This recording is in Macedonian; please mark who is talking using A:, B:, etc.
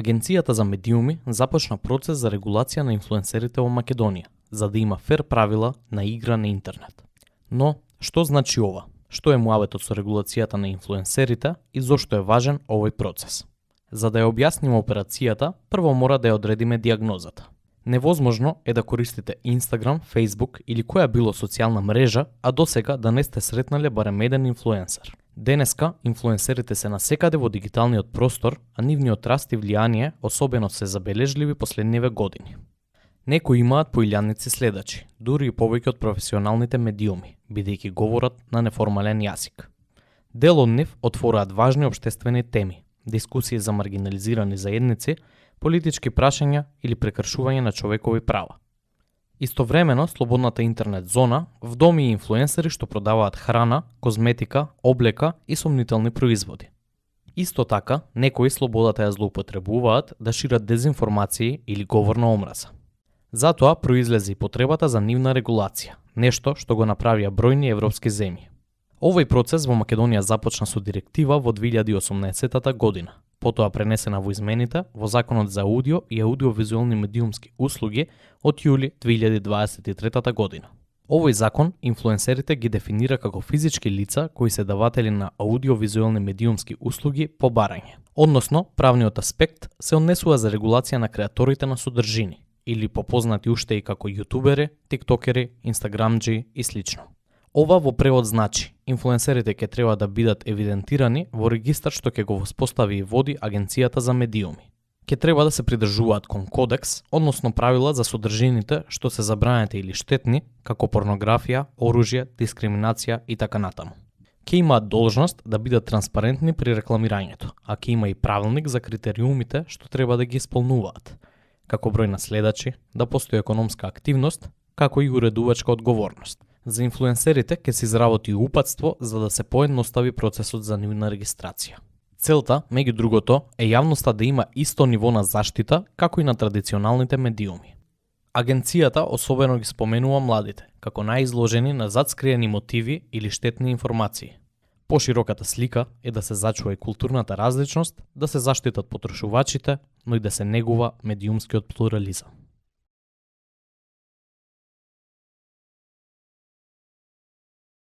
A: Агенцијата за медиуми започна процес за регулација на инфлуенсерите во Македонија, за да има фер правила на игра на интернет. Но, што значи ова? Што е муабетот со регулацијата на инфлуенсерите и зошто е важен овој процес? За да ја објасниме операцијата, прво мора да ја одредиме диагнозата. Невозможно е да користите Instagram, Facebook или која било социјална мрежа, а досега да не сте сретнале барем еден инфлуенсер. Денеска, инфлуенсерите се насекаде во дигиталниот простор, а нивниот раст и влијание особено се забележливи последниве години. Некои имаат по илјадници следачи, дури и повеќе од професионалните медиуми, бидејќи говорат на неформален јазик. Дел од нив отвораат важни општествени теми, дискусии за маргинализирани заедници, политички прашања или прекршување на човекови права. Истовремено, слободната интернет зона вдоми и инфлуенсери што продаваат храна, козметика, облека и сомнителни производи. Исто така, некои слободата ја злоупотребуваат да шират дезинформации или говор на омраза. Затоа произлезе и потребата за нивна регулација, нешто што го направија бројни европски земји. Овој процес во Македонија започна со директива во 2018 година, потоа пренесена во измените во Законот за аудио и аудиовизуелни медиумски услуги од јули 2023 година. Овој закон инфлуенсерите ги дефинира како физички лица кои се даватели на аудиовизуелни медиумски услуги по барање. Односно, правниот аспект се однесува за регулација на креаторите на содржини, или попознати уште и како јутубери, тиктокери, инстаграмџи и слично. Ова во превод значи, инфлуенсерите ќе треба да бидат евидентирани во регистар што ќе го воспостави и води Агенцијата за медиуми. Ќе треба да се придржуваат кон кодекс, односно правила за содржините што се забранети или штетни, како порнографија, оружје, дискриминација и така натаму. Ќе имаат должност да бидат транспарентни при рекламирањето, а ќе има и правилник за критериумите што треба да ги исполнуваат, како број на следачи, да постои економска активност, како и уредувачка одговорност. За инфлуенсерите ќе се изработи упатство за да се поедностави процесот за нивна регистрација. Целта, меѓу другото, е јавноста да има исто ниво на заштита како и на традиционалните медиуми. Агенцијата особено ги споменува младите, како најизложени на затскриени мотиви или штетни информации. Пошироката слика е да се зачува и културната различност, да се заштитат потрошувачите, но и да се негува медиумскиот плурализам.